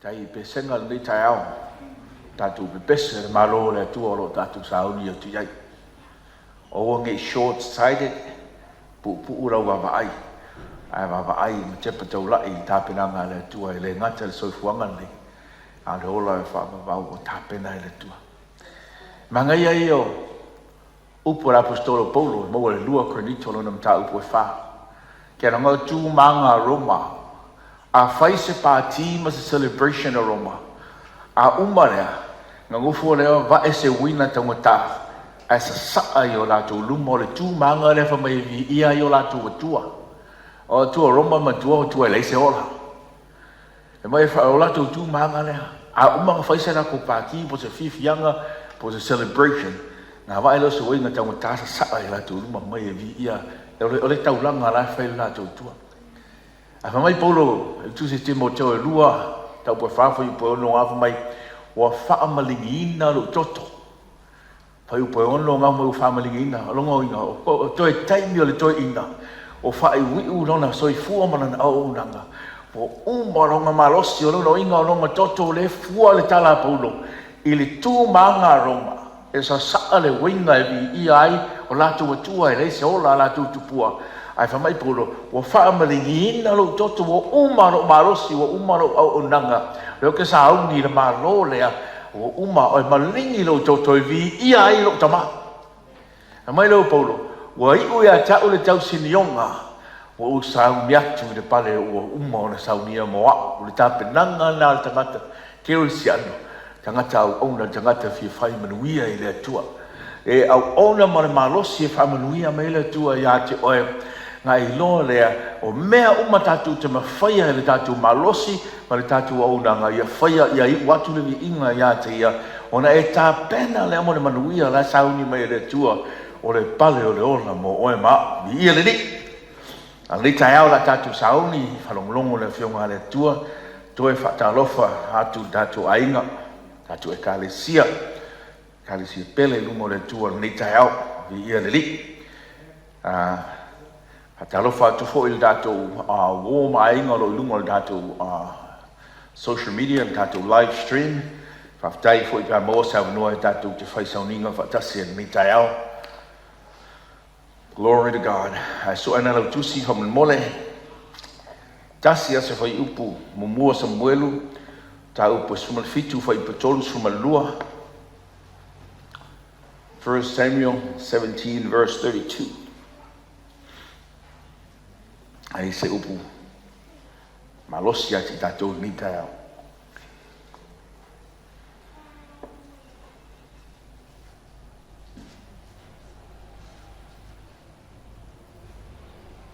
Tai pesega lenei taeao, tatou pepese le Malo o le Atua o lo o tatou sauni atu i ai. Aua ne i short sighted, puupuu lau vaavaai, ae vaavaai ma tepa taulai i le tapenaga a le Atua e le gata i le soifuaga lenei, a o le ola e faavavau ua tapena e le Atua. Manaia ia o Upu a le Aposetolo o Paulo e maua i le 2 Korinito lona mataupu e 4. Ke lana tu ma aga a Roma, a fai se pati ma se celebration a Roma, a uma lea, na nofo lea vae se uina taugata, ae sasaa i o latou luma o le tu ma aga lea fai mai e viia ai o latou atua. O atua o Roma ma atua o atua e leai se ola. E mai o latou tu ma aga lea. A uma na fai se latou pati po se fiafiaga po se celebration, na vae lea o se uiga taugata sasaa i latou luma mai e viia o le taulaga la e fai le latou atua. Ae fai mai Paulo i le tusi a Timoteo e 2 taupu e 4 fuaiupu e 6 fai mai ua faamaligiina lou toto. Fuaiupu e 6 ga mai ua faamaligiina. O lona uiga o toe taimi o le toeaina o faaiuiu lona soifua ma lana auaunaga ua uma lona malosi o lona uiga o lona toto o lea fua le tala a Paulo i le tu ma aga a Roma e sasaa le uiga e viia ai o latou atua e leai se ola a latou tupua. Ae fai mai Paulo ua faamaligiina lou toto ua uma lou malosi ua uma lou auaunaga lea ou te sauni i le Malo lea ua uma oe maligi lou toto e viia ai lou tama. Fai mai lea o Paulo ua iu ia te au le tausinioga ua ou sauni atu i le pale ua uma ona saunia mo au. O le tapenaga lena a le tagata kerisiano, tagata auauna, tagata fia fai manuia i le Atua. E auauna ma le malosi e faamanuia mai le Atua ia te oe. Na iloa lea o mea uma tatou te mafaia e le tatou malosi ma le tatou auaunaga ia faia ia iu atu le viiga ia te ia ona e tapena lea mo le manuia la sauni mai e le Atua o le pale o le ola mo oe ma au. Viia le Alii. A lenei taeao la tatou sauni faalogologo le Afioga a le Atua toe faatalofa atu i le tatou aiga, tatou ekalesia, ekalesia pele i luma o le Atua lenei taeao. Viia le Alii. Faatalofa atu foi i le tatou uo ma aiga o lo o i luga o le tatou social media, le tatou live stream. Faafetai foi pe a maua se avanoa e tatou te fai sauniga faatasi i lenei taeao. Glory to God. Ae sue ana lau tusi faamolemole. Tasi a se fuaiupu 1 Samuelu, mataupu e 17 fuaiupu e 32. 1 Samuel 17 verse 32. Ai se upu malosi ia te i tatou i lenei taeao.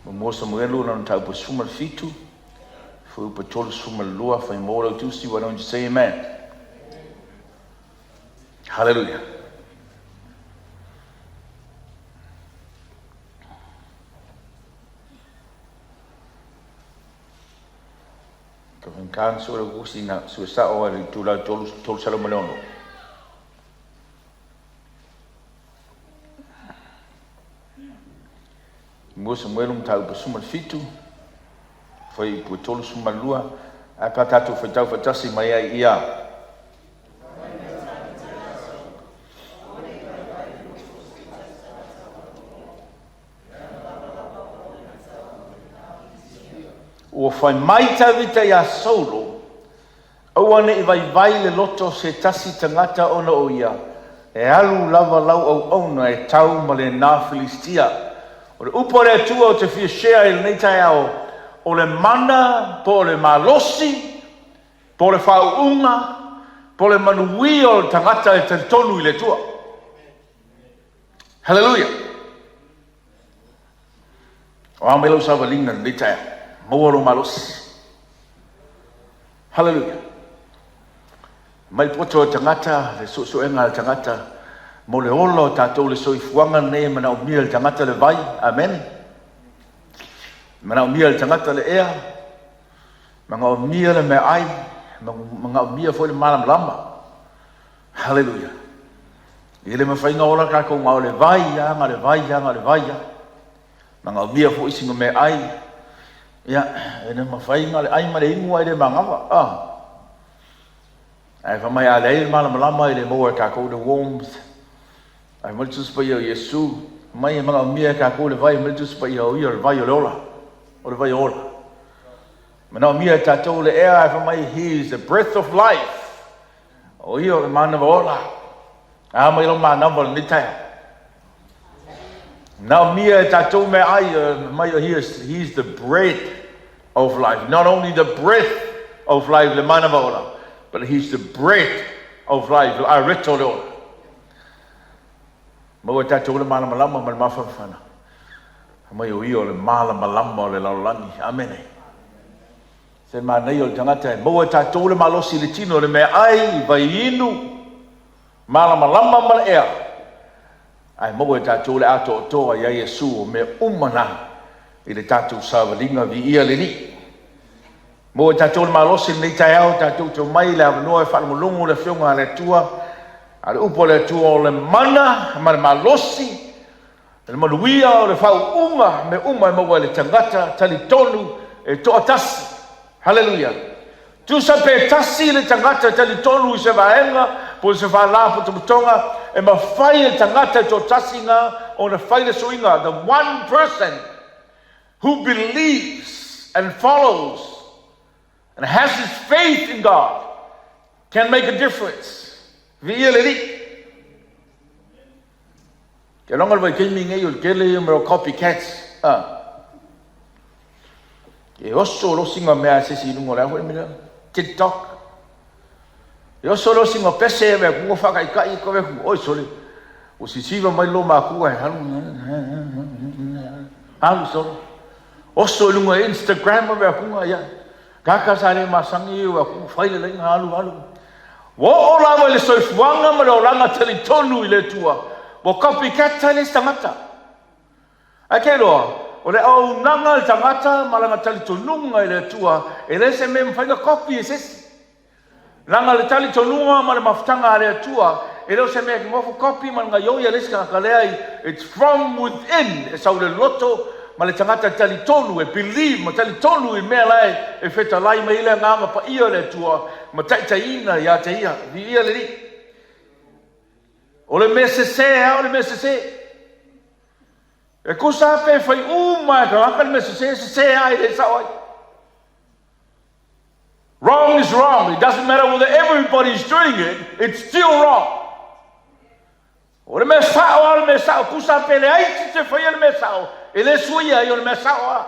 1 Samuelu lona mataupu e 17, fuaiupu e 32, fai mo lau tusi, why don't you say amen? Hallelujah. Ka whankaan sua lau kusi na sua sao ai le tūlau 306. 1 Samuelu mataupu 17, fuaiupu e 32, ae pe a tatou faitau faatasi mai ai ia. Ua fai mai Tavita iā Saulo, aua ne i vaivai le loto o se tasi tagata ona o ia, e alu lava lau auauna e tau ma lena Filistia. O le upu a le Atua ou te fia share i lenei taeao, o le mana po o le malosi, po o le faauuga, po o le manuia o le tagata e talitonu i le Atua. Hallelujah. O a mai lau savaliga i lenei taeao, maua lou malosi. Hallelujah. Mai poto o le tagata, le suesuega a le tagata, mo le ola o tatou le soifuaga lenei e manaomia e le tagata le vai. Amen. E manaomia e le tagata le ea, manaomia le meaai, manaomia foi le malamalama. Hallelujah. E le mafai ona ola tatou na o le vai lava, na o le vai lava, na o le vai lava. Manaomia foi sina meaai. Ia, e le mafai na o le ai ma le inu ae le manava. Ah. Ae fai mai a leai le malamalama e le maua e tatou le warmth. Ae fai mai le Tusi Paia o Iesu, fai mai e manaomia e tatou le vai, fai mai le Tusi Paia o ia o le vai o le ola, o le vai ola. Manaomia e tatou le ea, ae fai mai He is the breath of life. O ia o le manava ola. A mai lau manava i lenei taeao. Manaomia e tatou meaai, fai mai he is, he is the bread of life. Not only the breath of life, le manava ola, but he is the bread of life, le areto o le ola. Maua e tatou le malamalama ma le mafanafana. Fai mai o ia o le malamalama o le lalolagi. Amene. Se manaia o le tagata e maua e tatou le malosi i le tino, le meaai, vai inu, malamalama ma le ea. Ae maua e tatou le atoatoa ia Iesu o mea uma na i le tatou savaliga viia le Alii. Maua e tatou le malosi i lenei taeao, tatou te omai i le avanoa e faalogologo le Afioga a le Atua, a le upu a le Atua o le mana ma le malosi, le manuia o le faauuga, mea uma e maua e le tagata talitonu e toatasi. Haleluia! Tusa pe tasi le tagata talitonu i se vaega po o se faalapotopotoga, e mafai e le tagata e toatasi na ona fai le suiga, the one person who believes and follows and has his faith in God can make a difference. Viia le Alii. Ke loga le vaitaimi nei o le tele ia mea o copycats. Ah. E oso lo singa mea se si lunga o le a foi mea TikTok. E oso lo singa pese e mea kuga whakaikai ko mea oi sole. O sisiva mai lo makua e halu halu solo. Oso i lunga Instagram o mea kuga ia. Kaka sa le masangi ua ku fai le laina alu alu. Ua oo lava i le soifuaga ma le olaga talitonu i le Atua, ua copycat ai le isi tagata. Ae ke iloa, o le auaunaga a le tagata ma lana talitonuga i le Atua, e le se mea e mafai ona copy e se isi. Leaga le talitonuga ma le mafutaga a le Atua, e le o se mea e te nofo copy ma le gaioi a le isi tagata, leai, it's from within, e sau i le loto ma le tagata e talitonu, e believe ma talitonu i mea la e fetalai mai ai le Agaga Paia o le Atua ma taitaiina ia te ia. Viia le Alii. O le mea sese lava o le mea sese. E tusa lava pe fai uma e tagata le mea sese, e sese lava e le sao ai. Wrong is wrong. It doesn't matter whether everybody is doing it, it's still wrong. O le mea sao lava o le mea sao, tusa pe leai se te faia le mea sao, e le suia ai o le mea sao lava.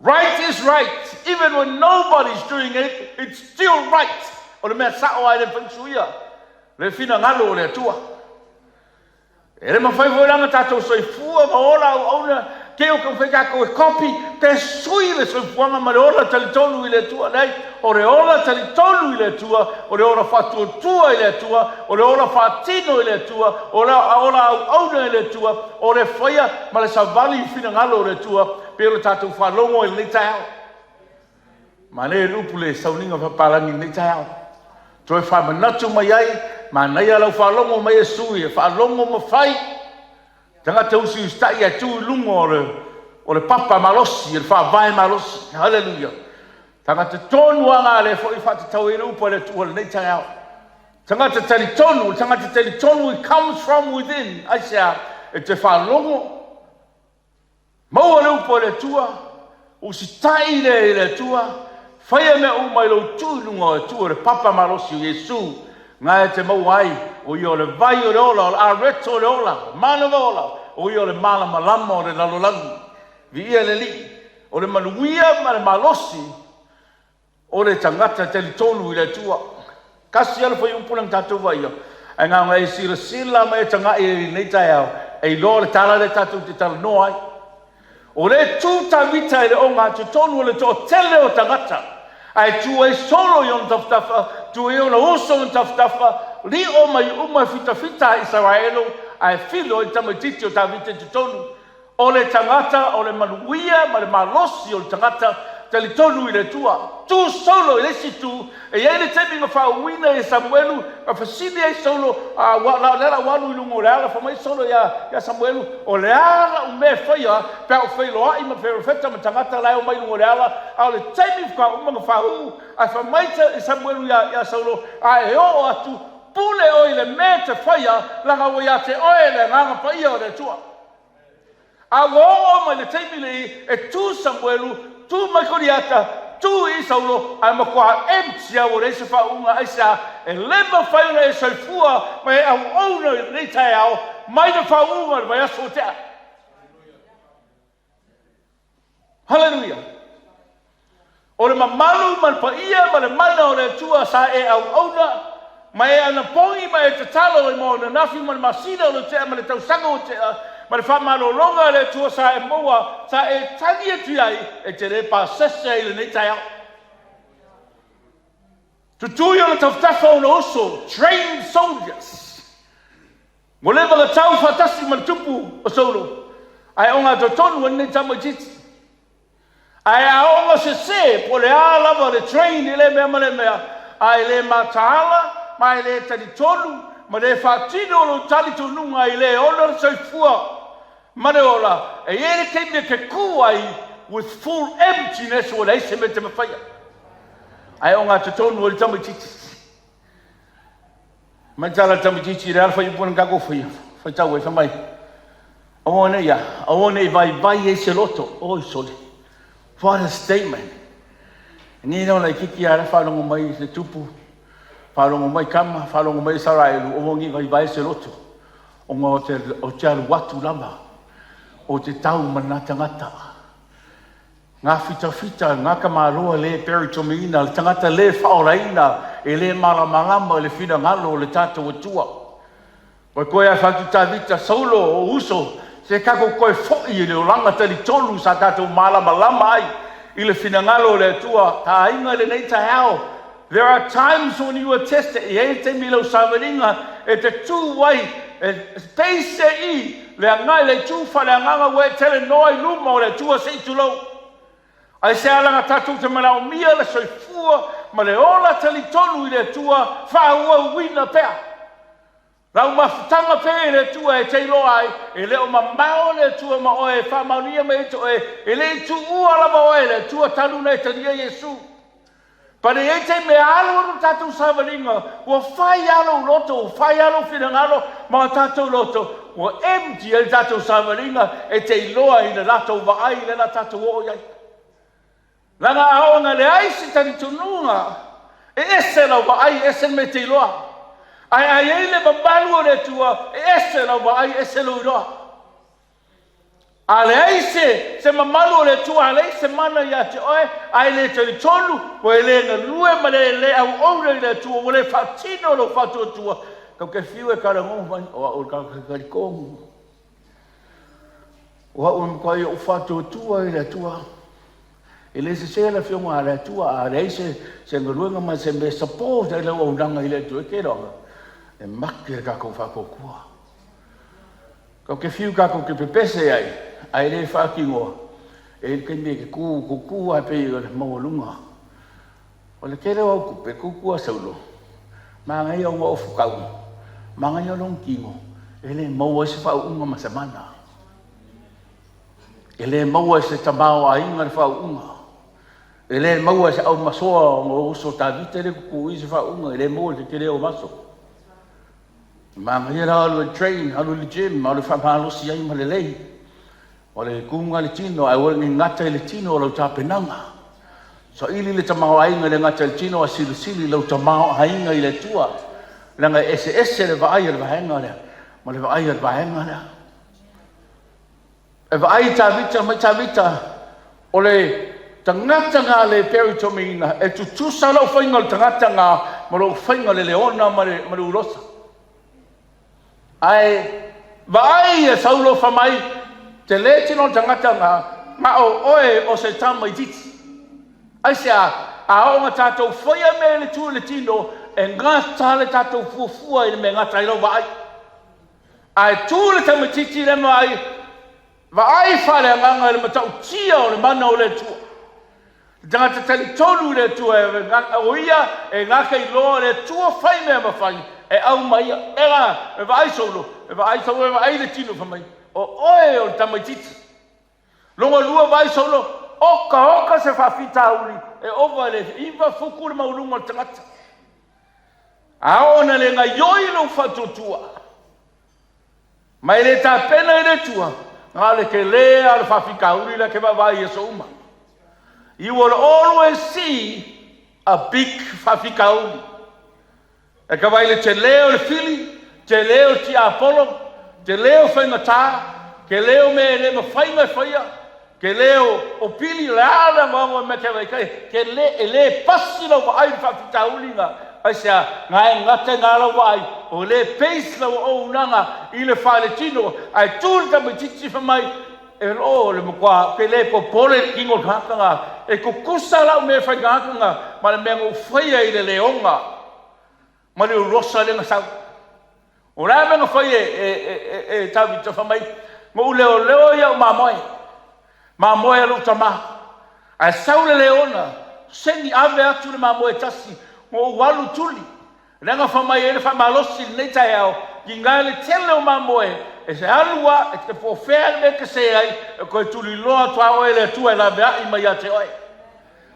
Right is right, even when nobody's doing it, it's still right. O le mea sao lava e le mafai ona suia le finagalo o le Atua. E le mafai foi la ona tatou soifua ma ola auauna te o taumafai tatou e copy pe sui le soifuaga ma le ola talitonu i le Atua. Leai, o le ola talitonu i le Atua, o le ola faatuatua i le Atua, o le ola faatino i le Atua, o le ola auauna i le Atua, o le faia ma le savali i finagalo o le Atua, pei o le tatou faalogo i lenei taeao. Manaia le upu le sauniga faapalagi i lenei taeao. Toe faamanatu mai ai, manaia lau faalogo mai e sui, e faalogo ma fai. Tagata usiusitai ae tu i luga o le, o le papa malosi, o le faavae malosi. Haleluia. Tagata tonu lava lea foi faatatau ai le upu a le Atua i lenei taeao. Tagata talitonu, le tagata talitonu it comes from within. Aisea, e te faalogo Maua le upu a le Atua, usitai lea i le Atua, faia mea uma i lou tu i luga o le Atua, le papa malosi o Iesu, na e te maua ai, o ia o le vai o le ola, o le areto o le ola, manava ola, o ia o le malamalama o le lalolagi. Viia le Alii, o le manuia ma le malosi O le tagata e talitonu i le Atua. Tasi lava le fuaiupu lea na tatou vaaia, ae na ona e silasila ma e tagai i lenei taeao, e iloa le tala lea tatou te talanoa ai. O lea e tu Tavita i le ogatotonu o le toatele o tagata, ae tu ai solo i ona tafatafa, tu ai ona uso i ona tafatafa, lio mai uma e fitafita a Isaraelu, ae filo ai le tamaitiiti o Tavita i totonu. O le tagata, o le manuia ma le malosi o le tagata Talitonu i le Atua. Tu Saulo i le isi itu, e i ai le taimi na faauuina ai e Samuelu, na fesili ai Saulo, a ua, la, lea la ua alu i luga o le ala, fai mai Saulo ia, ia Samuelu, o le a la'u mea e faia pe a ou feiloai ma perofeta ma tagata la e omai i luga o le ala, a o le taimi faatoa uma ona faauu, ae fai mai Samuelu ia, ia Saulo, a e oo atu, pule oe i le mea e te faia, leaga ua ia te oe le Agaga Paia o le Atua. A ua oo mai le taimi lenei e tu Samuelu, tu mai Koliata, tu i i Saulo, ae matua empty lava, ua leai se faauuga. Aisea? E le mafai ona e soifua ma e auauna i lenei taeao mai le faauuga o le vaiaso ua tea. Haleluia! O le mamalu ma le paia ma le mana o le Atua sa e auauna ma e anapogi ma e tatalo ai mo ananafi ma le masina o lo tea ma le tausaga ua tea ma le faamalologa a le Atua sa e maua, sa e tagi atu i ai, e te le pasese ai i lenei taeao. Tutui ona tafatafa ona uso, trained soldiers. Ua leva ona tau faatasi ma le tupu o Saulo, ae ogatotonu ai lenei tamaitiiti. Ae a oo ina sese, po o le a lava le train i lea mea ma lea mea, a e le mataala ma e le talitonu ma le faatino lou talitonuga i le ona le soifua ma le ola, e i ai le taimi e te tu ai with full emptiness ua leai se mea e te mafaia. Ae ogatotonu ai le tamaitiiti. Mai tala le tamaitiiti i le a le fuaiupu na tatou faia, faitau ai, fai mai, aua ne i a, aua ne i vaivai ai se loto. Oi sole, what a statement. Nei lava laitiiti lava la faalogo mai le tupu, faalogo mai tama, faalogo mai Isaraelu, aua ne i vaivai se loto, ona o te alu atu lava, o te tau ma lena tagata. Ngā fitafita, ngā tamaloa lē peritomiina, le tagata lē faaolaina, e lē malamalama i le finagalo o le tatou Atua. Ua toe afa atu Tavita, Saulo, o uso, se tatou toe fo'i i le olaga talitonu sa tatou malamalama ai i le finagalo o le Atua. Ta aiga i lenei taeao, there are times when you are tested, e i ai le taimi i lau savaliga e te tu ai, e pei se i le agai le itu faaleagaga ua e telenoa i luma o le Atua se i tulou. Aisea leaga tatou te manaomia le soifua ma le ola talitonu i le Atua faaauauina pea. Lau mafutaga pea i le Atua e te iloa ai, e le o mamao le Atua ma oe e faamaonia mai ai te oe, e le i tuua lava oe e le Atua talu ona e talia Iesu. But e i ai taimi e alu alu le tatou savaliga, ua fai lava lou loto, ua fai lava lou finagalo ma o tatou loto, ua empty ai le tatou savaliga e te iloa i le latou vaai lea o le a tatou oo i ai. Leaga a oo ina leai se talitonuga, e ese lau vaai, ese le mea e te iloa. Ae a i ai le mamalu o le Atua, e ese lau vaai, ese lou iloa. A leai se, se mamalu o le Atua, a leai se mana ia te oe, a e le talitonu, ua e le galue ma le le auauna i le Atua, ua le faatino lou faatuatua, tatou te fiu e talanoa mai, o au o le tagata talitonu. O au e matuai ou faatuatua i le Atua. E le sese le Afioga a le Atua, a leai se, se galuega ma se mea support ai le auaunaga i le Atua, e te iloa, e mate le tatou faatuatua. Tatou te fiu tatou te pepese ai, ae le faatinoa, e i ai le taimi e te tu, tu lava pei o le maualuga. O le tele o au tupe, tu tu a Saulo, manaia ona ofu tau, manaia lona tino, e le maua ai se faauuga ma se mana. E le maua e se tamaoaiga le faauuga. E le maua e se aumasoa ona uso Tavita le tutu i se faauuga, e le maua i le tetele o maso. Manaia la alu i le train, alu i le gym, alu e faamalosi ai ma lelei. O le tuga le tino, ae aua ne i gata i le tino o lau tapenaga. Saili le tamaoaiga i le gata i le tino, ae silisili lau tamaoaiga i le Atua. Leaga e eseese le vaai a le vaega lea ma le vaai a le vaega lea. E vaai Tavita mai Tavita, o le tagata na le peritomiina, e tutusa lau faiga o le tagata na ma lou faiga o le leona ma le, ma le ulosa. Ae vaai e Saulo fai mai, te le tino le tagata na, ma o oe o se tamaitiiti. Aisea? A oo ina tatou faia mea i le tu i le tino, e gata le tatou fuafua i le mea e gata ai lau vaai. Ae tu le tamaitiiti lea ma vaai, vaai faaleagaga i le matautia o le mana o le Atua. Le tagata talitonu i le Atua e o ia e gakailoa le Atua fai mea mafai e aumaia e la e vaai Saulo e vaai Saulo e vaai le tino fai mai o oe o le tamaitiiti. Lona lua vaai Saulo okaoka se faafitauli e ova i le 9 futu le maualuga o le tagata. A oo ina le gaoioi lou faatuatua ma e le tapena i le Atua, na o le tele lava o le faafitauli lea e te vaavaai i aso uma. You will always see a big faafitauli. E ka vaai i le tele o le fili, tele o le tiapolo, tele o faigata, tele o mea e le mafai ona e faia, tele o pili, o le a le anoano o mea e te vaai ai, tele, e le pasi lau vaai i le faafitauli na, aisea? Na e gata i ina lau vaai, o le base lau auaunaga i le faletino, ae tu le tamaitiiti fai mai, e o le matua, ou te le popole i le tino o le tagata lena, e tutusa lau mea e fai i le tagata lena ma le mea na ou faia i le leona ma le olosa lea na sau. O le a le mea na fai e Tavita? Fai mai, na ou leoleo ai au mamoe, mamoe a lou tama, ae sau le leona, seni ave atu le mamoe e tasi, na ou alu tuli. Leaga fai mai e i ai le faamalosi i lenei taeao, tiga le tele o mamoe, e te alu lava, e te po o fea le mea e te se ai, e toe tuliloa atu lava oe e le Atua e laveai mai ia te oe.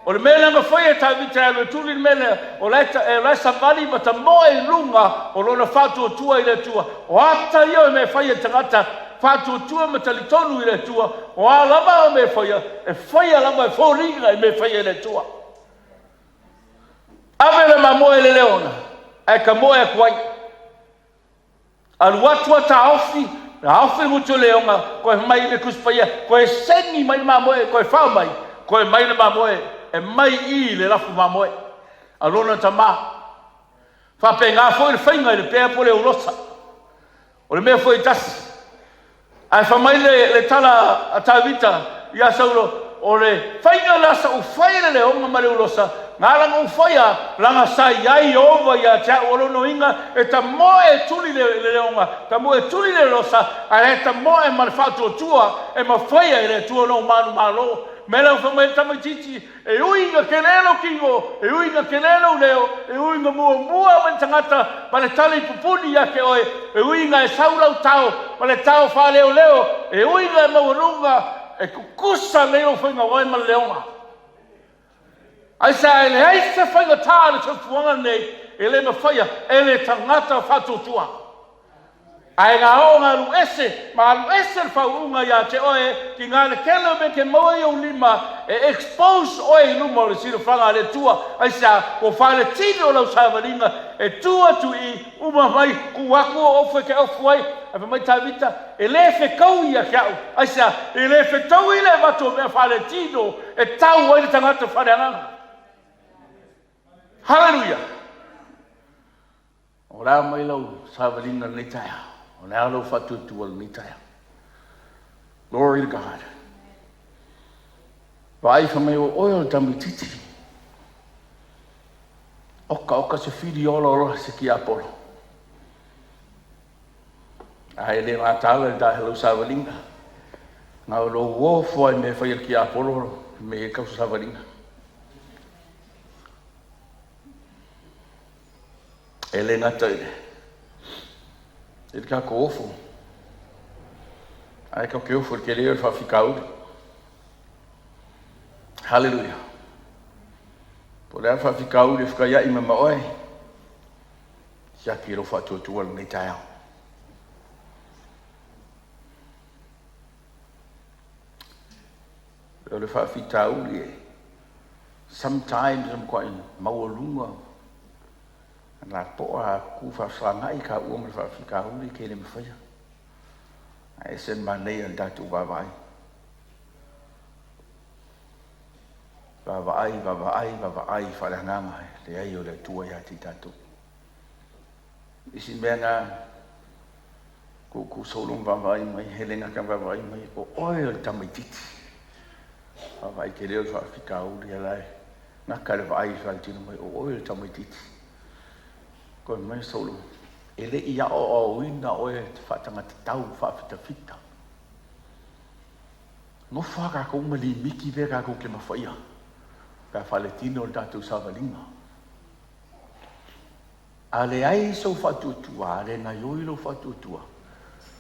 O le mea lea na faia e Tavita e alu e tuli le mea lea, o la e savali ma tamoe i luga o lona faatuatua i le Atua. O ata ia o mea e fai e le tagata faatuatua ma talitonu i le Atua, o a lava mea e faia, e faia lava e foliga i mea e faia e le Atua. Ave le mamoe i le leona, ae tamoe atu ai. Alu atu a taofi, taofi le gutu o le leona, toe fai mai le Tusi Paia, toe seni mai le mamoe, toe fao mai, toe mai le mamoe, e mai i i le lafu mamoe a lona tama. Faapena foi le faiga i le pea po o le aulosa. O le mea foi e tasi. Ae fai mai le tala a Tavita ia Saulo, o le faiga lea sa ou fai i le leoga ma le ulosa, na ala ona ou faia, leaga sa i ai Ieova ia te au. O lona uiga, e tamoe e tuli le leoga, tamoe e tuli le ulosa, ae tamoe ma le faatuatua e mafaia e le Atua ona ou manumalo. O le mea lea fai mai ai le tamaitiiti, E ui ina tele lou tino, e ui ina tele lou leo, e ui ina muamua mai le tagata ma le tali pupuni ia te oe, e ui ina e sau lau tao ma le tao faaleoleo, e ui ina e maualuga, e tutusa lelei lou faiga o oe ma le leoga. Aisea? E leai se faigata i le soifuaga lenei e le mafaia e le tagata faatuatua. Ae na oo ina alu ese ma alu ese le faauuga ia te oe, tiga le tele o mea e te maua i ou lima e expose oe i luma o le silafaga a le Atua. Aisea? Ua faaletino lau savaliga e tu atu i i, uma mai, tuu atu ou ofu e te ofu ai. Ae fai mai Tavita, E le fetaui ia te au. Aisea? E le fetaui le avatu o mea faaletino e tau ai le tagata faaleagaga. Haleluia! O le a mai lau savaliga i lenei taeao? O le a lou faatuatua i lenei taeao? Glory to God. Vaai fai mai o oe o le tamaitiiti. Oka oka se fili ola ola se tiapolo. Ae le mataala i le lau savaliga. Na o lou ofo ai mea fai e le tiapolo me e kau savaliga. E le gata i le, i le tatou ofo, ae tatou te ofo i le tele o le faafitauli. Haleluia. Po o le a le faafitauli e fetaiai mai ma oe, siaki i lou faatuatua lenei taeao. O le faafitauli e sometimes e matuai maualuga lapoa a tu faafesagai taua ma le faafitauli ke le mafaia. Ae ese le manaia o le tatou vaavaai. Vaavaai, vaavaai, vaavaai faaleagaga leai o le Atua ia te i tatou. Isi mea na kuku solo ma vaavaai mai, hele gata vaavaai mai, o oe o le tamaitiiti. Vaavaai tele o le faafitauli ala e gata le vaai i faletino mai, o oe o le tamaitiiti. Koe mai solo, e le i aoaoina oe e te faatagata tau faafitafita. Nofo lava tatou ma limiti mea tatou te mafaia. Pe a faaletino le tatou savaliga. A leai sou faatuatua, a le gaioi lou faatuatua,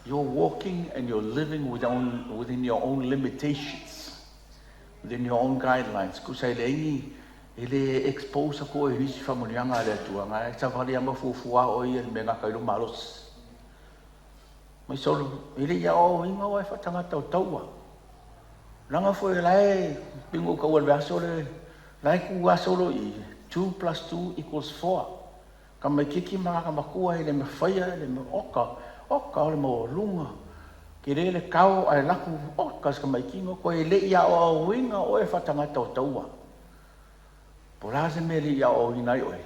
you're walking and you're living within your own limitations, within your own guidelines. Tusa e leai ni, e le expose atu oe i nisi faamanuiaga a le Atua, na e savali lava ma fuafua oe ia i le mea e gata ai lou malosi. Mai solo, e le i aoaoina oe faatagata o taua. Leaga foi o la e, pei ona ou taua i le vaiaso lea, la e tu lava solo i i, 2 + 2 = 4. Tamaititi ma lata matua e le mafaia le oka, oka o le maualuga, tele le tao ae laku oka se tamaitino, toe e le i aoaoina oe faatagata o taua. Po o le a se mea e le i aoaoina ai oe?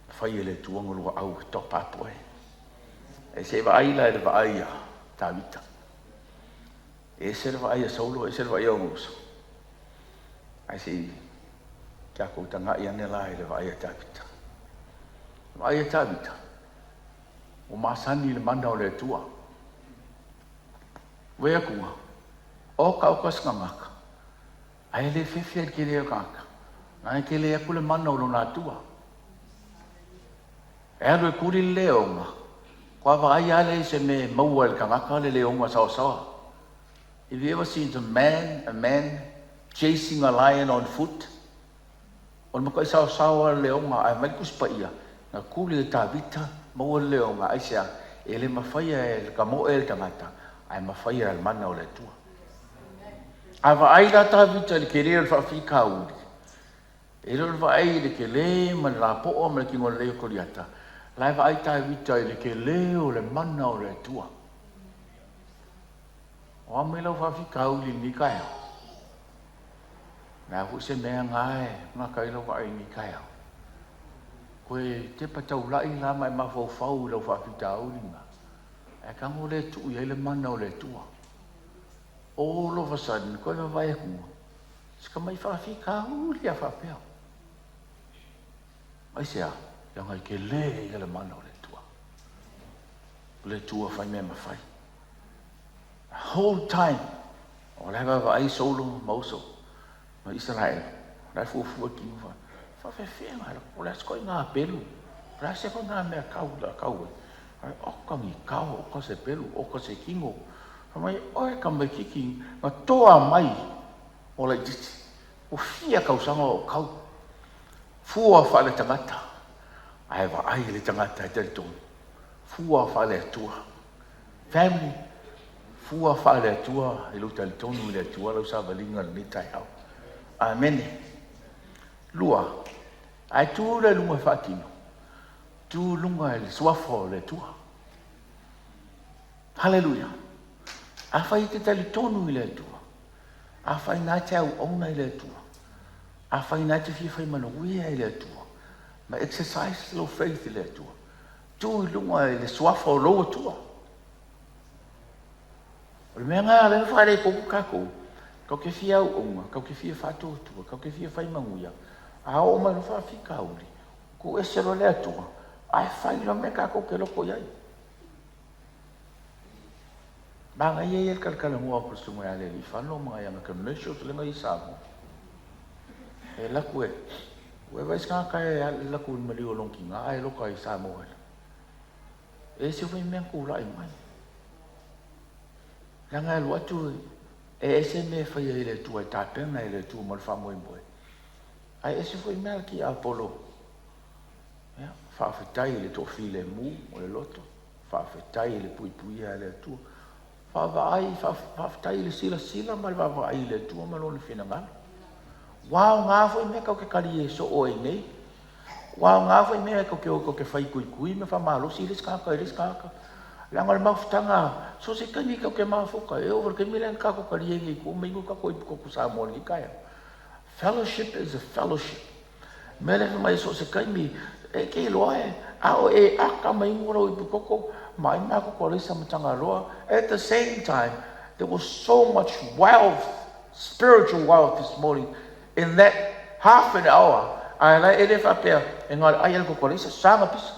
Fai e le Atua ona lua au e top up oe. E se i vaai la i le vaai a Tavita. E ese le vaai a Saulo, ese le vaai a ona uso. Ae se i tatou tagai ane la i le vaai a Tavita. Le vaai a Tavita, ua masani i le mana o le Atua. Vaai atu, oka oka se tagata, ae le fefe i le tele o le tagata. Na e tele atu le mana o lona Atua. E alu e tuli le leoga, kua vaai lava lea i se mea e maua e le tagata le leoga saoasaoa. Have you ever seen a man chasing a lion on foot? O le matuai saosaoa le leoga, ae mai le Tusi Paia, na tuli e Tavita, maua le leoga, aisea? E le mafaia e le kamoe le tagata, ae mafaia e le mana o le Atua. A vaai la Tavita i le tele o le faafitauli, e le o le vaai i le tele ma le lapoa ma le tino lelei o Koliata, la e vaai Tavita i le tele o le mana o le Atua. O a mai lau faafitauli i lenei taeao? Le a foi se mea na e gata ai lau vaai i lenei taeao. Koe tepa taulai la ma e mafaufau i lau faafitauli na. Ae tago le tuu i ai le mana o le Atua. All of a sudden, koe vaavaai atu, se tamai faafitauli a faapea. Aisea? Leaga e tele ia le mana o le Atua. O le Atua fai mea mafai. The whole time, o la e vaavaai Saulo ma uso ma Isaraelu. O la e fuafua tino fa. Faafefea, o le a se koiga pelu. O le a se koiga mea kau la kau e. Ai, oka ni kao, oka se pelu, oka se tino. Fa mai, oe tamaititi, na toa mai o laititi. O fia tausaga o kau. Fua faale tagata. Ae vaai le tagata e talitonu. Fua faale Atua. Family, fua faale Atua i lou talitonu i le Atua lau savaliga lenei taeao. Amene. Lua, ae tu le luga e faatino. Tu luga e le suafa o le Atua. Haleluia. Afai e te talitonu i le Atua. Afai na te auauna i le Atua. Afai na te fia fai manuia i le Atua. Ma exercise lou faith i le Atua. Tu i luga i le suafa o lou Atua. O le mea ngā lea whaere koukou kākou, kau ke fia auauna, kau ke fia whaatuatua, kau ke fia whai manuia, a o mai lo faafitauli, ku ese lo le Atua, ae fai lo mea kākou ke loko i ai. Manaia ia le talatalanoa atu le susuga ia Lealiifano ma nai ana commercials lea na i Samoa. E alu atu e, ua e vaai se tagata e alu atu i le maliu o lona tina ae loka i Samoa ela. E ese foi mea na tulai mai. Leaga e alu atu e ese mea e faia i le Atua, e tapena e le Atua mo le faamoemoe. Ae ese foi mea a le tiapolo. Ia, faafetai i le toafilemu o le loto, faafetai i le puipuia e le Atua. Vaavaai, faafetai i le silasila ma le vaavaai i le Atua ma lona finagalo. Ua aoga foi mea kau ke kali e soo ai nei. Ua aoga foi mea kau ke o kau ke fai kuikui ma faamalosi i le isi tagata i le isi tagata. Leaga o le mafutaga, so o se taimi kau ke mafuta, e oo foi i le taimi lea na tatou talia ai nei i tua ma inu tatou ipu koko Samoa i lenei taeao. Fellowship is a fellowship. Mea lea fai mai so o se taimi, e te iloa e, a o e aka ma inu lou ipu koko, ma ai ma koko alaisa ma Tagaloa. At the same time, there was so much wealth, spiritual wealth this morning in that half an hour. Ae la e le faapea, e ngā le ai a le koko alaisa, saga pisa.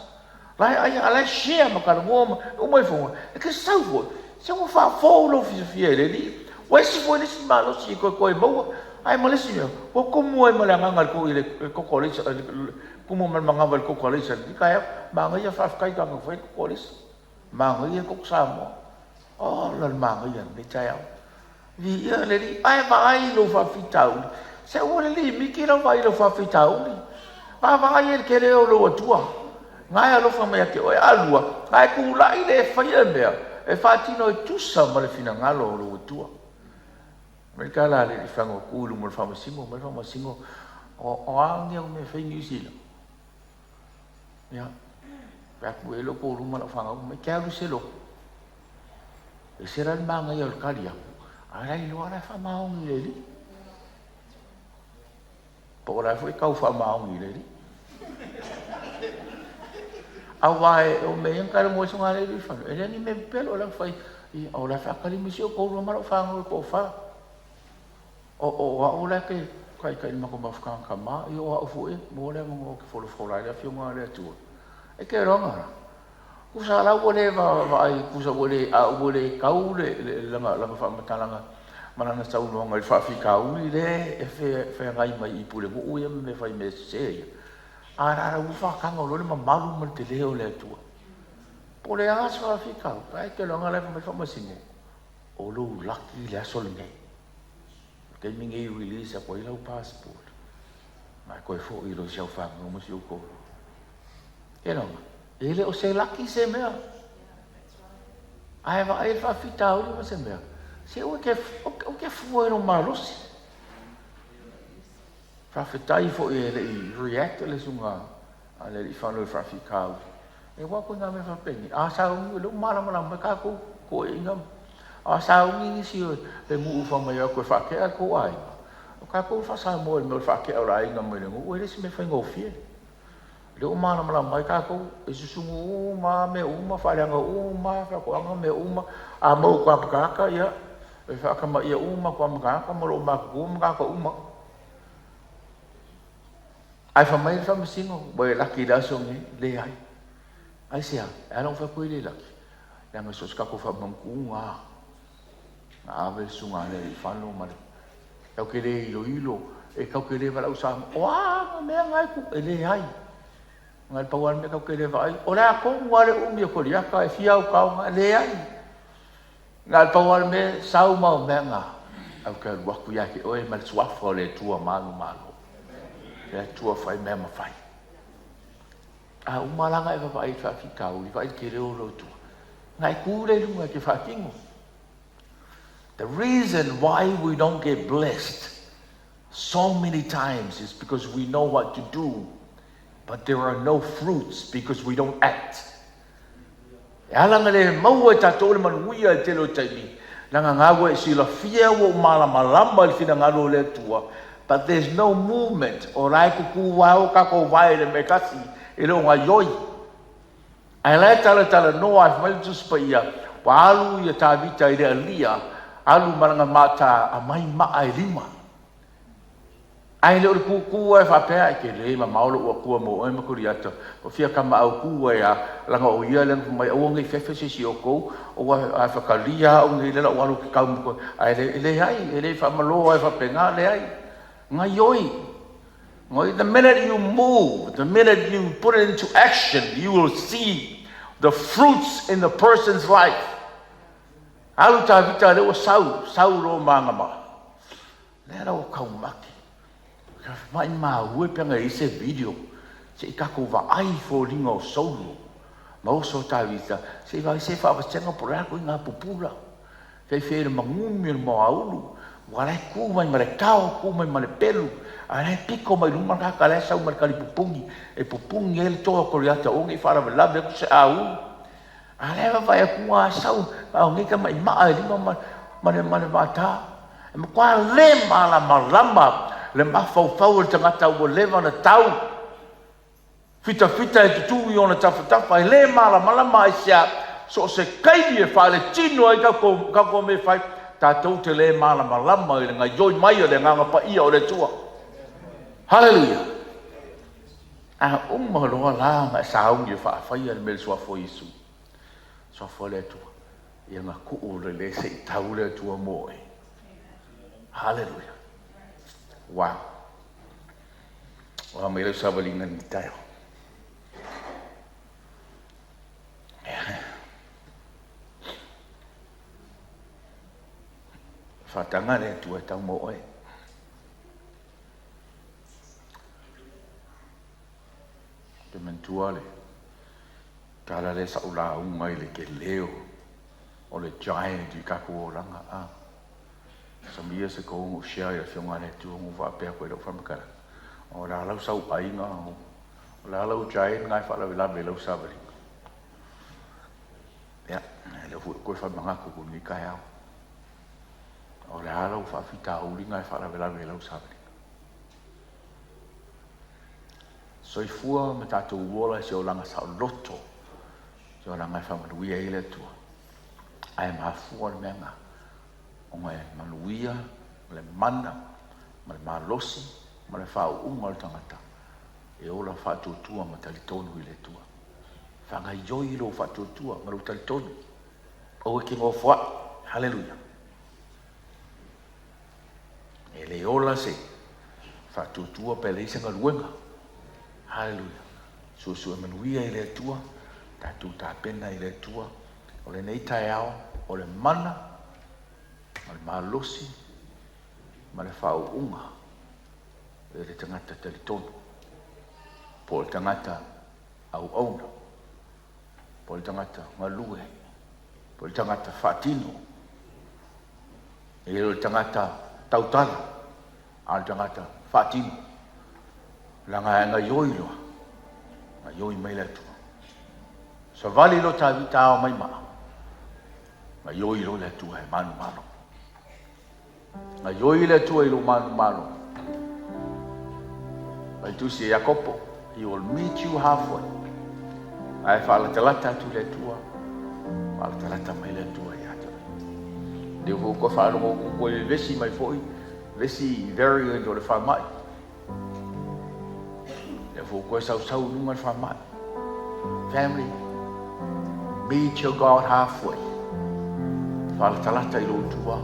La e ai a la e share ma talanoa ma uma i fonga. E ke sau foi, se ua faafou lou fiafia e le Alii. Ua ese foi le isi malosi e toe maua. Ae ma le isi mea, ua tumu ai ma le agaga i le toto alaisa, tumu ma le manava i le toto alaisa i lenei taeao. Manaia, faafetai tagata na faia le toto alaisa. Manaia le toto Samoa. Ola le manaia i lenei taeao. Viia le Alii. Ae vaai i lou faafitauli. Se aua le limiti lau vaai i lou faafitauli. Vaavaai i le tele o lou Atua. Na e alofa mai ia te oe. Alua, na e tulai le e faia mea e faatino e tusa ma le finagalo o lou Atua. Fai mai le tala a le alii fagu tu i luma o le faamasino, fai mai le faamasino, o a ni au mea e fai Niu Sila? Ia, fai atu e le o toaluma lau fanau, fai mai, e te alu i se lotu. Ese la le manaia o le tali atu, a la e iloa la e faamaoni i le Alii. Po o la foi e tau faamaoni i le Alii. Aua o mea ia na talanoa ai susuga a le alii fano, e leai ni mea pepelo, o la e fai, o la e faatali mai si ou toalua ma lau fanau e toafa. O au la e te taitai i le matou mafutaga tama, ia o au foi e maua le avanoa ou te folafola ai le Afioga a le Atua. E te iloa la, tusa la ua le vaai, tusa ua le, a ua le tau lana faamatalaga ma lana saunoaga i le faafitauli lea e feagai mai i pulenuu ia ma mea fai mea sese ia, a la la ua faataga loa le mamalu ma le tele o le Atua. Po o le a se faafitauli, ae te iloa la e fai mai le faamasino, o lou laki le aso lenei. O le taimi lenei e release atu ai lau passport, ma e toe foi loa i si au fanau ma si ou toalua. E lama, e le o se laki se mea. Ae vaai le faafitauli ma se mea, se ua te fua i lou malosi. Faafetai foi e le i react le susuga a le alii fano i le faafitauli. E aua ko ngā mea faapenei. A sauni, o lea ua malamalama mai tatou toeaiina. A sauni nisi o le nuu fai mai o atu e faatea le tou aiga. O tatou e faa-Samoa i le mea o le faatea o le aiga mai le nuu e le o se mea faigofie. O lea ua malamalama ai tatou, e susunu uma lava mea uma, faaleaga uma lava faatoaga ma mea uma. A maua atu lava ma tagata, ia, e faatamaia uma atu lava ma tagata ma loomatutua ma tagata uma. Ae fai mai le faamasino, ua e laki i le aso lenei? Leai. Aisea? E ala ona fai atu e le laki, leaga so o se tatou faamanutuga lava, na ave le susuga a le alii fano ma le Tatou te le iloilo, e tatou te le valaau Samoa, o a mea na e tupu? E leai. Na o le pau lava le mea tatou te le vaai, o le a tonu lava le umi o Koliata e fia au taoga? E leai. Na o le pau lava le mea, sau ma au mea na, ae ou te alu atu ia te oe ma le suafa o le Atua manumalo. Le Atua fai mea mafai. A uma la ona e vaavaai i le faafitauli, vaai i le tele o lou Atua. Na e tu lea i luga e te faatino. The reason why we don't get blessed so many times is because we know what to do, but there are no fruits because we don't act. E ala na le maua e tatou le manuia i le tele o taimi, leaga na ua e silafia ua ou malamalama i le finagalo o le Atua, but there's no movement, o la e tutu lava o tatou vae i le mea e tasi, e le o gaioi. Ae la e talatalanoa ai, fai mai le Tusi Paia, ua alu ia Tavita i le alia, alu ma lana mata aumai maa e lima. Ae le o le tutu lava e faapea, e tele mamao lou Atua mo oe ma Koliata, ua fia kamaau tu ai lava, leaga o ia lea na fai mai, aua ne i fefe se isi o outou, aua a fatalia au nei lea o le a ou alu ou te tau ma koe. Ae le, leai, e le faamalo lava faapena, leai. Gaioi. The minute you move, the minute you put it into action, you will see the fruits in the person's life. Alu Tavita lea ua sau, sau loa ma ana maa. Lea la ua taumate. Ka maimau e pe ana i ai se video, se i tatou vaai i foliga o Saulo ma oso o Tavita, se i vaai se faavasega po o le a ituaiga pupula. Feifei le magumi o le moaulu, ua la e tu mai ma le tao, tu mai ma le pelu, a la e piko mai luma le tagata la e sau ma le tali pupuni, e pupuni ai le toa o Koliata aua ne i faalavelave atu se aulu. A la e vaavaai atu a sau a o nei tamai maa e lima ma le ma le maata. E matua le malamalama le mafaufau o le tagata ua leva ona tau Fitafita e tutū i ona tafatafa, e lē malamalama aisea, so o se taimi e faaletino ai tatou mea e fai, tatou te lē malamalama i le gaioi mai o le Agaga Paia o le Atua. Haleluia! A uma loa la ona e sauni e faafaia le mea i le Suafa o Iesu, Suafa o le Atua, ia na tuu lelei se i tau le Atua mo oe. Haleluia. Wow. O a mai lau savaliga i lenei taeao. Faataga le Atua e tau mo oe. Te manatua le tala lea sa ou lauga i le tele o le giant i tatou olaga. Ah. Some years ago, na ou share i le Afioga a le Atua, na ou faapea atu i lau faamatalaga, o le a lau sauaiga, o le a lau giant na e faalavelave i lau savaliga. Ia, lea foi ua toe faamanatu atu i lenei taeao. O le a lau faafitauli na e faalavelave i lau savaliga. Soifua ma tatou ola i se olaga saoloto, se olaga e faamanuia ai le Atua. Ae mafua le mea lena, ona e manuia le mana ma le malosi ma le faauuga o le tagata e ola faatuatua ma talitonu i le Atua. Faagaioi lou faatuatua ma lou talitonu. Aua e te nofoai. Haleluia. E le ola se faatuatua pe leai se galuega. Haleluia. Suesue manuia i le Atua, tatou tapena i le Atua. O lenei taeao, o le mana, ma le malosi, ma le faauuga e le tagata talitonu, po o le tagata auauna, po o le tagata galue, po o le tagata faatino. E le o le tagata tautala, a o le tagata faatino. Leaga e gaioi loa, gaioi mai le Atua. Savali loa Tavita ao mai maa, gaioi loa le Atua e manumalo. Gaioi le Atua i lou manumalo. Fai tusi e Iakopo, He will meet you halfway. Ae faalatalata atu le Atua, faalatalata mai le Atua ia te oe. Lea foi ua faalogo atu ua vevesi mai foi le isi variant o le faamai. Lea foi ua toe sausau i luga le faamai. Family, meet your God halfway. Faalatalata i lou Atua,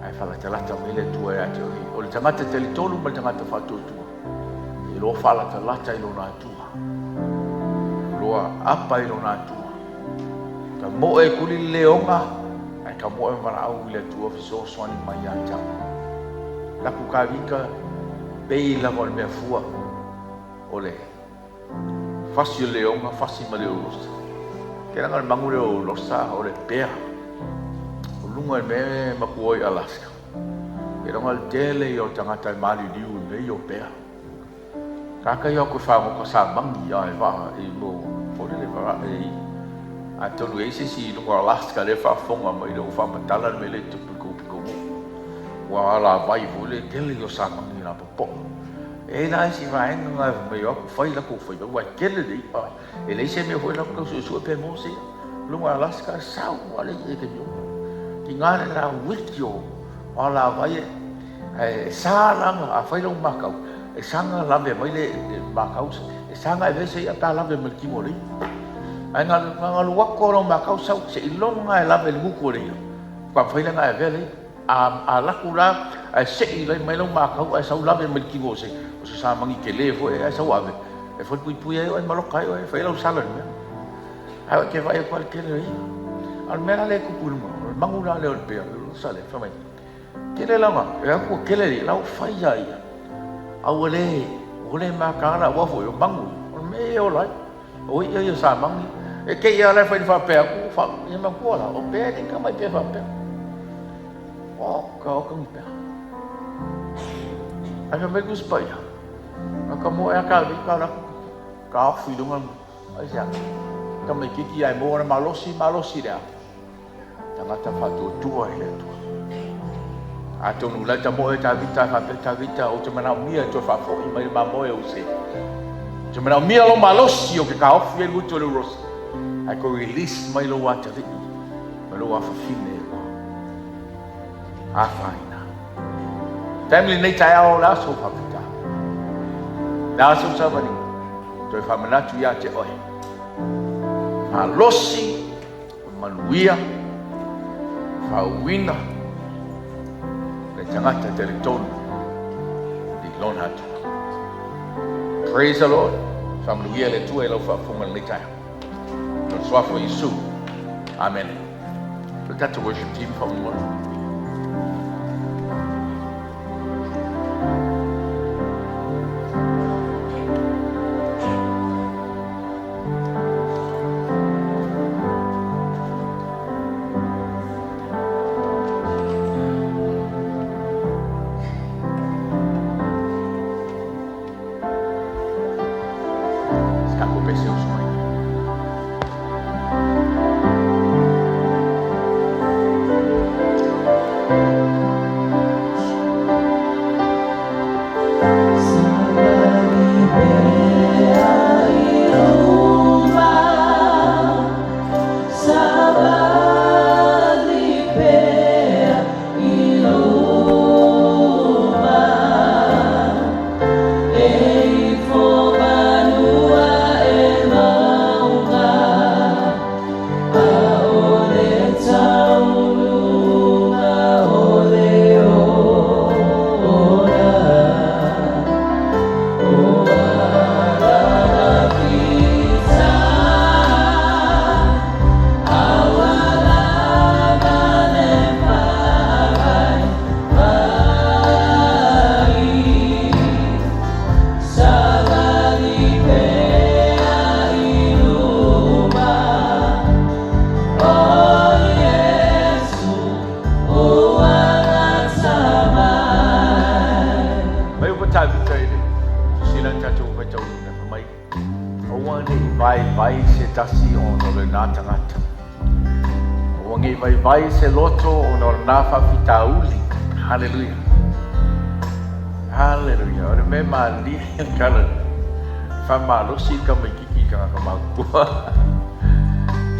ae faalatalata mai le Atua ia te oe. O le tagata talitonu ma le tagata faatuatua, e loa faalatalata i lona Atua. Loa apa i lona Atua. Ka moe kuli le leoga, ae ka moe valaau i le Atua fesoasoani mai ia te au. Laku kavika, pei lava o le mea fua o le fasi o le leoga, fasi ma le ulosa. Ke langa le mangu le ulosa o le pea. O lunga i mea e matua i Alaska. Ke langa le tele ia o tagata e maliliu i mea ia o pea. Tātai au koe whāngoka sa mangi a e waa e mo fole le vara e i. Atonu e se isi i lunga o Alaska le whaafonga mai le o whaamatala le mele tupu i kōpiko mo. Ua ala vai foi le tele i o sa mangi la popoa. E la isi vaega nga e mai o aku fai la kou fai ua e tele le i'a. E leai se mea foi la tau suesue pe maua se i'a. Luga o Alaska e sau lava le i'a i taimi uma. Tiga le la wiki o alavai e ae sa la a fai lau makau e sa na lave mai le makau e sa na ave se i'a pe a lave mai le tino o le i'a. Ae na alu atu lava lau makau sau seiloga e lave i le gutu o le i'a faatoa mafai lea ona e avea le i'a. A alu atu la ae sei mai lau makau ae sau lave mai le tino o se o se samagi tele foi ae sau ave e falepuipui ai oe ma loka ai oe e fai ai lau sala i le mea. Ae ou te vaai atu lava i le tele o ia. A o le mea la lea e tupu i luga, o le magu la lea o le pea, o le sale, fai mai, tele lava, e atu ua tele le ia, la ua fai lava ia. A ua le, ua le mataala aua foi o magu ia, o le mea ia e ola ai. O i'a ia samagi, e te i lava la e fai faapea atu, fa, ia manatua la, o pea e le tamai pea faapea. Oka, oka ni pea. Ae fai mai le Tusi Paia, na ka moe a ka vi ka la ka ofu i lunga ai se aka. Tamaitiiti ae maua le malosi, malosi le a? Tagata faatuatua i le Atua. Atonu la e tamoe Tavita faapea, Tavita, ou te manaomia e toe faafoi mai le mamoe o se. Ou te manaomia lou malosi ou te taofi ai le gutu o le urosa. Ae toe release mai lou atalii ma lou afafine ua afaina. Family nei taeao o le aso faafita. Le aso savaliga. Toe faamanatu ia te oe. Malosi o manuia, faauuina, le Le tagata talitonu i lona Atua. Praise the Lord. Faamanuia le Atua i lau faafofoga i lenei taeao. I le suafa o Iesu. Amene. Le tatou worship team faamolemole. Se tatou pese uso mai. Mai ua Tavita i le silasila na tatou faitauina fai mai, Aua ne i vaivai se tasi ona o lena tagata. Aua ne i vaivai se loto ona o lena faafitauli. Haleluia. Haleluia. O le mea malie le tala faamalosi le tamaititi i tagata matutua.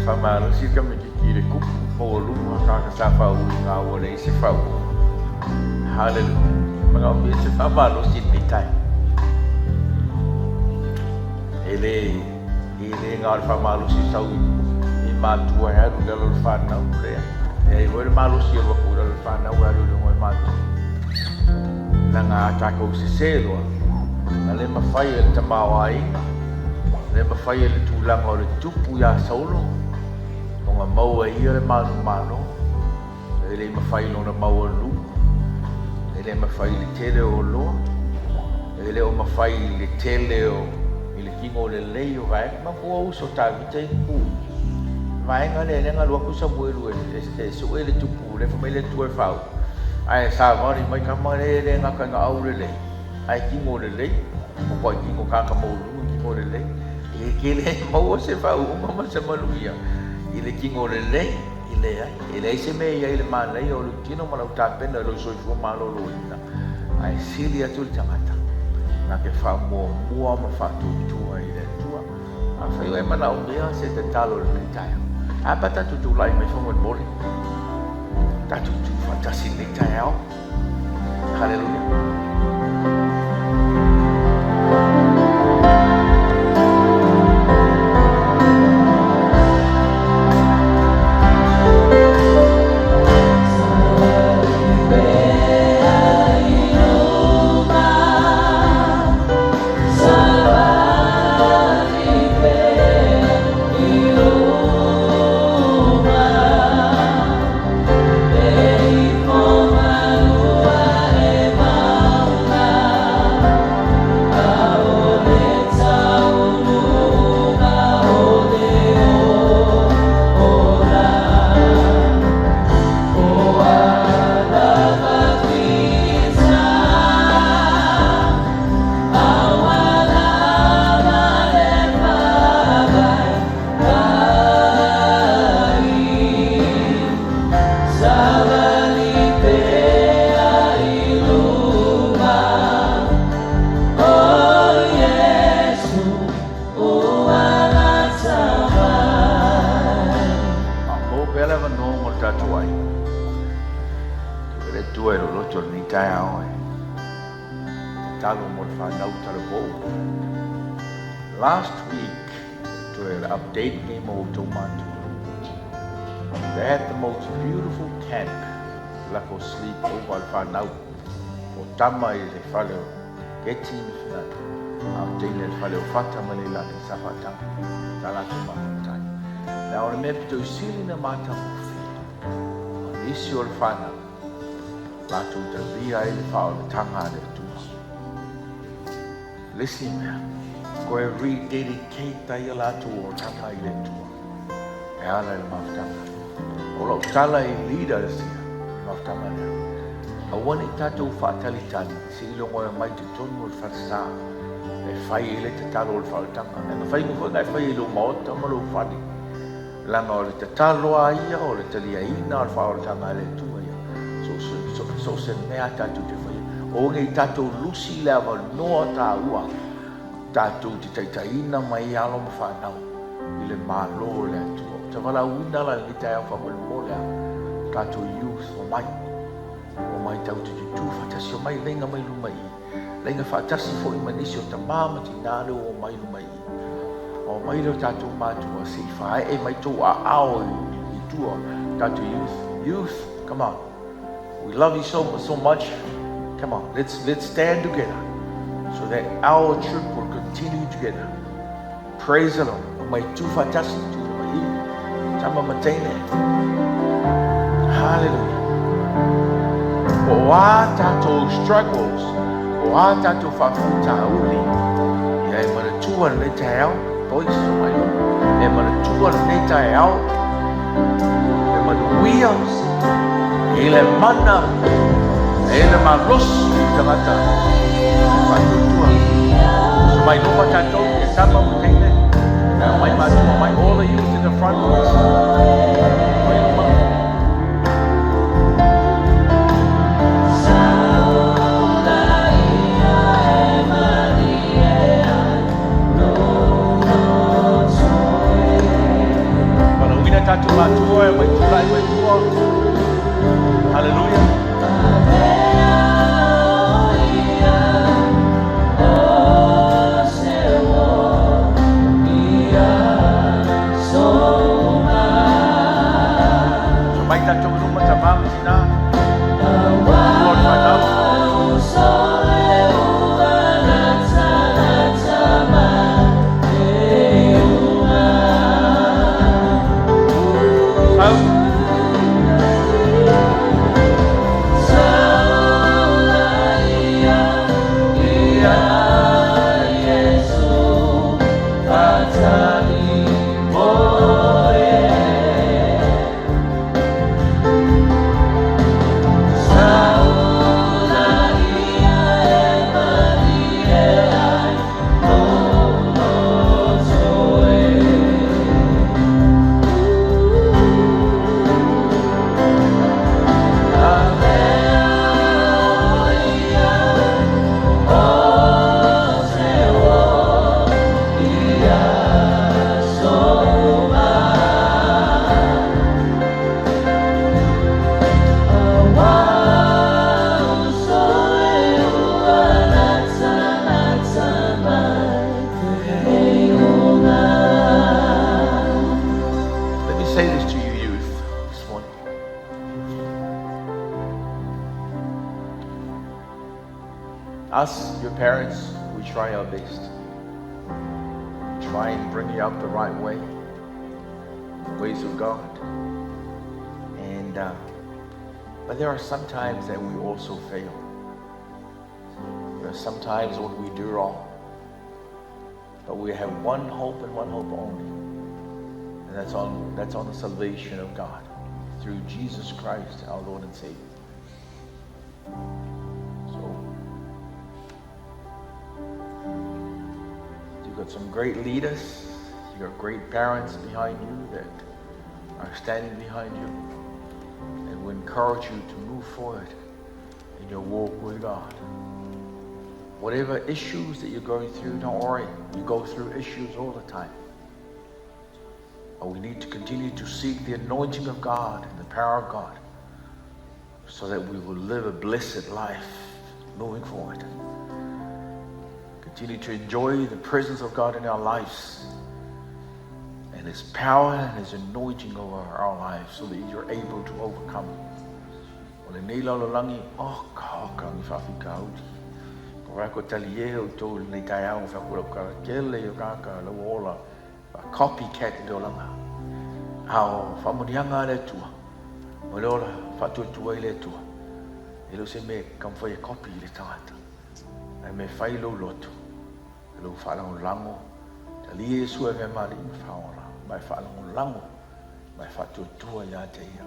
Faamalosi le tamaititi i le tupu maualuga tagata sa faaui na ua leai se faauuga. Haleluia. Manaomia se faamalosi i lenei taeao. E le E le na o le faamalosi sau i matua e alu i lalo o le fanau, leai. E i ai foi le malosi e alu atu i lalo o le fanau e alu i luga o matua. Leaga a tatou sese loa, na le mafai e le tamaoaiga, le mafai e le tulaga o le tupu ia Saulo ona maua e ia le manumalo. E le i mafai lona maualuga, e le mafai i le tele o oloa, e le o mafai i le tele o i le tino lelei o vaega. Manatua uso Tavita i tupu vaega lea lea na alu atu Samuelu e, e, e sue le tupu lea fai mai le Atua e faauu. Ae savali mai tama lea e le gata ina au lelei, ae tino lelei, matuai tino tagata maualuga tino lelei. E tele maua se faauuga ma se manuia i le tino lelei. E leai, e leai se mea e i ai i le manaia o lou tino ma lau tapena i lou soifua maloloina, ae sili atu le tagata na te faamuamua ma faatuatua i le Atua. Afai o e manaomia se tatalo i lenei taeao, a pa tatou tulai mai faamolemole, tatou tu faatasi i lenei taeao. Haleluia. Maua pea le avanoa mo le tatou aiga. Tuu le Atua i lou loto i lenei taeao e tatalo mo le fanau talavou. Last week, toe update nei mo outou matua. They had the most beautiful camp. latou sleep over a le fanau. O tama i le fale o Keti ma Finata, a o teine i le fale o Fata ma Leilani sa faatagi sa latou mafutai. Na o le mea pito i sili na matagofie, o nisi o le fanau, latou talia ai le faaolataga a le Atua. Le isi mea, toe rededicate ai a latou olataga i le Atua e ala i le mafutaga. O lau tala i leaders ia, le mafutaga lea, aua ne i tatou faatalitali seiloga e omai i totonu o le falesa e fai ai le tatalo o le faaolataga. E mafai foi ona e faia i lou maota ma lou fale, leaga o le tatalo lava ia o le taliaina o le faaolataga a le Atua ia, so o se mea lava tatou te faia. Aua ne i tatou lusi le avanoa taua tatou te taitaiina mai ai alo ma fanau i le Malo o le Atua. Ou te valaauina la i lenei taeao faamolemole lava, tatou youth, omai, omai tatou te tutu faatasi, omai laina mai luma i i, laina faatasi foi ma nisi o tama ma tina lea ua omai luma i i. Omai lea o tatou matua se i faaee mai tou aao i tua, tatou youth. Youth, come on. We love you so, so much. Come on, let's stand together so that our trip will continue together. Praise the Lord. Omai tu faatasi, tu mai i, tama ma teine. Hallelujah. Po o a tatou struggles, po o a tatou faafitauli, ia e manatua lenei taeao, boys, omai luma, e manatua lenei taeao, e manuia, e i le mana, e i le malosi i tagata e faatuatua. So mai luma tatou, e tama ma teine, e omai matua, omai all the youth in the front, boys. Mai luma. Valaauina tatou matua e mai tulai mai tua. Hallelujah. So mai tatou i luma tama ma tina. Tua o le fanau. Sau. Let me say this to you youth this morning. Us, your parents, we try our best. Try and bring you up the right way, the ways of God. And but there are some times that we also fail. There are some times when we do wrong. But we have one hope and one hope only. And that's on the salvation of God through Jesus Christ, our Lord and Savior. So you've got some great leaders, you've got great parents behind you that are standing behind you and we encourage you to move forward in your walk with God. Whatever issues that you're going through, don't worry. We go through issues all the time. But we need to continue to seek the anointing of God and the power of God so that we will live a blessed life moving forward. Continue to enjoy the presence of God in our lives and His power and His anointing over our lives so that you're able to overcome. O lenei lalolagi, oka oka ni faafitauli. Ko wai ko talie outou i lenei taeao ma fai atu lau tala tele i o tagata la ua ola copycat i le olaga. A o faamanuiaga a le Atua, o le ola faatuatua i le Atua, e le o se mea e taumafai e copy i le tagata, ae mea e fai i lou loto, lou faalagolago, talie Iesu e avea ma Alii ma Faaola, ma e faalagolago ma e faatuatua ia te Ia.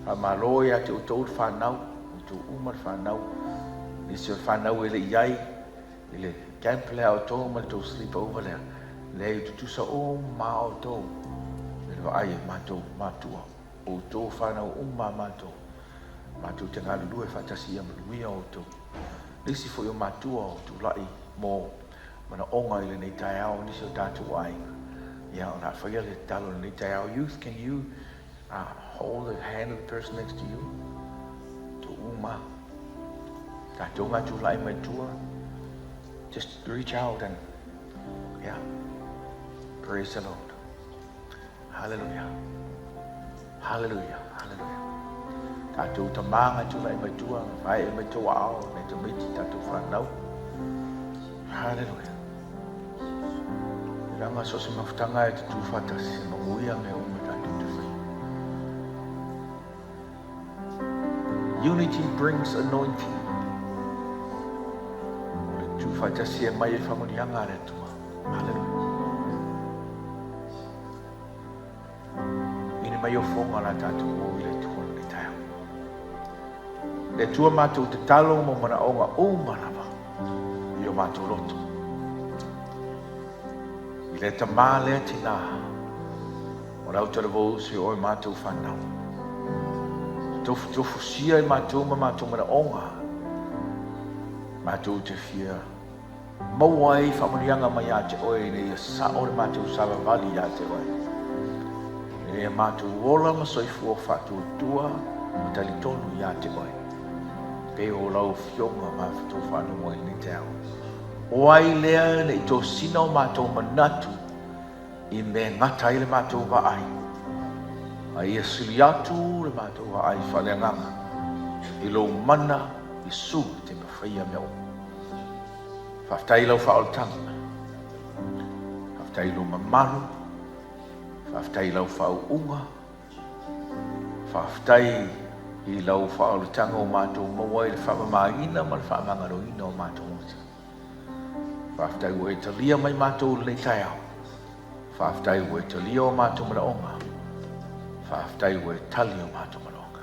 Faamalo ia te outou le fanau, outou uma le fanau, nisi o le fanau e le i ai i le camp lea a outou ma le tou sleep over lea, leai, e tutusa uma lava outou i le vaai a matou matua, outou fanau uma a matou, matou te galulue faatasi ia manuia outou. Nisi foi o matua o tulai mo manaoga i lenei taeao, nisi o tatou aiga, ia o le a faia le tatalo i lenei taeao. Youth, can you hold the hand of the person next to you? Tou uma, tatou nga tulai mai tua, just reach out and, yeah, praise the Lord. Hallelujah. Hallelujah. Hallelujah. Tatou tama nga tulai mai tua, vae mai tou aao, nai tamaiti tatou whanau. Hallelujah. Ranga so se mafutanga e te tūwhatasi, se manuia me uma tatou te whai. Unity brings anointing. O le tūwhatasi e mai e whamunianga a le Atua. Hallelujah. Ina mai ofoga la tatou o i le Atua lenei taeao. Le Atua matou tatalo mo manaoga uma lava i o matou loto. I le tamā lea tinā, o le autalavou uso i oe matou whanau. Tofutofu sia i matou ma matou manaoga, matou te fia maua ai faamanuiaga mai ia te oe ina ia sao le matou savavali ia te oe. Ina ia matou ola ma soifua faatuatua ma talitonu ia te oe. Pe o lau Afioga matou faalogo ai i lenei taeao. O ai lea ne i tosina o matou manatu i mea e gata ai le matou vaai, a ia sili atu le matou vaai faaleagaga i lou mana Iesu e te mafaia mea uma. Faafetai i lau faaolataga. Faafetai i lou mamalu. Faafetai i lau faauuga. Faafetai i lau faaolataga o matou maua ai le faamamaina ma le faamagaloina o matou mata. Faafetai ua e talia mai matou i lenei taeao. Faafetai ua e talia o matou manaoga. Faafetai ua e tali o matou manaoga.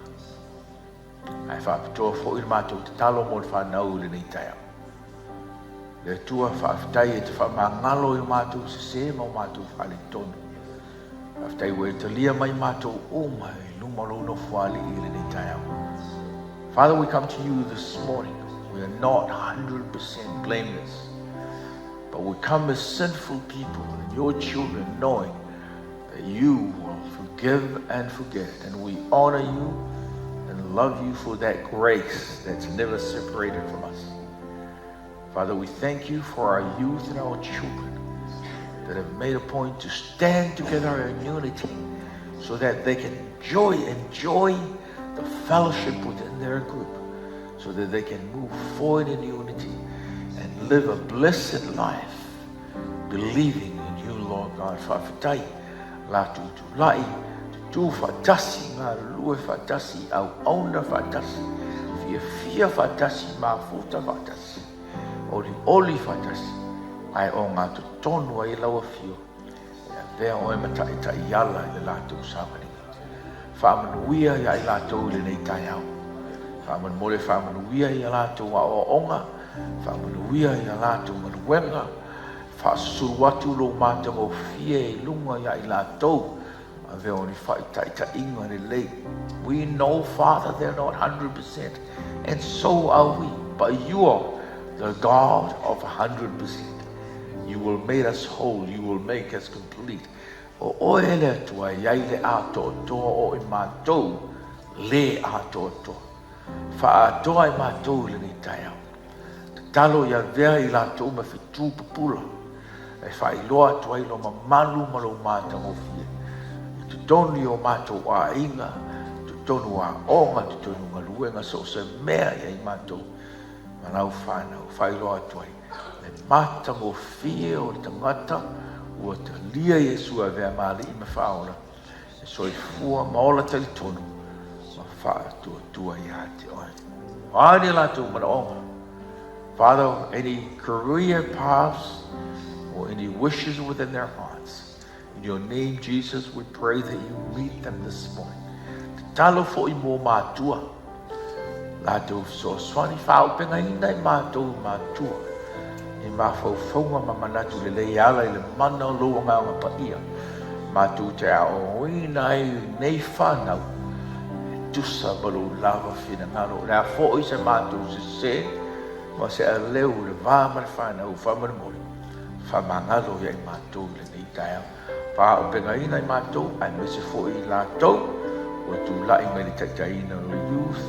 Ae faapitoa foi le matou tatalo mo le fanau i lenei taeao. Le Atua, faafetai e te faamagalo i o matou sesē ma o matou faaletonu. Faafetai ua e talia mai matou uma i luma o lou nofoalii i lenei taeao. Father, we come to you this morning. We are not 100% blameless, but we come as sinful people and your children, knowing that you will forgive and forget. And we honor you and love you for that grace that's never separated from us. Father, we thank you for our youth and our children that have made a point to stand together in unity so that they can enjoy the fellowship within their group, so that they can move forward in unity and live a blessed life, believing in you, Lord God. Faafetai latou tulai, tutū faatasi, galulue faatasi, auauna faatasi, fiafia faatasi, mafuta faatasi, olioli faatasi, ae o ngā totonu ai lau afio, e avea oe ma taitaiala i le latou savaliga. Faamanuia ia i latou i lenei taeao. Faamolemole faamanuia ia latou aoaoga, faamanuia ia latou galuega, faasusulu atu lou matagofie i luga ia i latou, avea o ni faitaitaiga lelei. We know, Father, they're not 100%, and so are we, but you are the God of 100%. You will make us whole, you will make us complete. O oe le Atua e ai le atoatoa o i matou le atoatoa. Faaatoa i matou i lenei taeao. Tatalo ia avea i latou ma fetu pupula e faailoa atu ai lo mamalu ma lou matagofie i totonu i o matou aiga. totonu o aoga, totonu o galuega, so o se mea i ai matou ma lau fanau, faailoa atu ai le matagofie o le tagata ua talia Iesu e avea ma Alii ma Faaola, e soifua ma ola talitonu ma faatuatua ia te oe. O a ni latou manaoga? Father, any career paths or any wishes within their hearts, in your name, Jesus, we pray that you meet them this morning. Tatalo foi mō mātua, latou fesoasoani faaaupegaina i matou matua i mafaufauga ma manatu lelei e ala i le mana o lou Agaga Paia matou te aoaoina ai nei fanau e tusa ma lou lava finagalo. O le a foi se matou sese ma se aleu i le va ma le fanau, faamolemole, faamagalo ia i matou i lenei taeao. Faaaupegaina i matou aemaise foi i latou ua tulai mai le taitaiina o le youth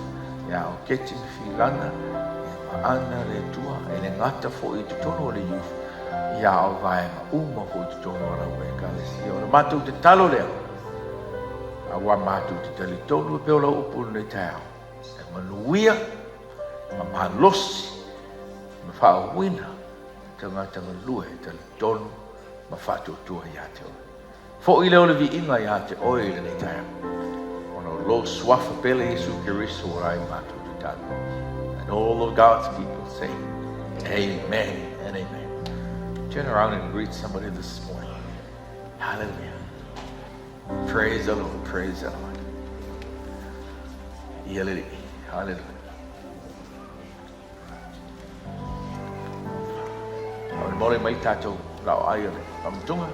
ia Oketi ma Filana ia ma Ana le Atua e le gata foi i totonu o le youth ia a o vaega uma foi i totonu o lau Ekalesia. O le matou tatalo lea aua matou te talitonu e pei o lau upu i lenei taeao e manuia ma malosi ma faauuina tagata galue e talitonu ma faatuatua ia te oe. Foi lea o le viiga ia te oe i lenei taeao, ona o lou suafa pele Iesu Keriso o ai matou tatalo. And all of God's people say, Amen and amen. Turn around and greet somebody this morning. Hallelujah. Praise the Lord, praise the Lord. Ia le Alii. Hallelujah. Faamolemole mai tatou laoai o le faamatuga.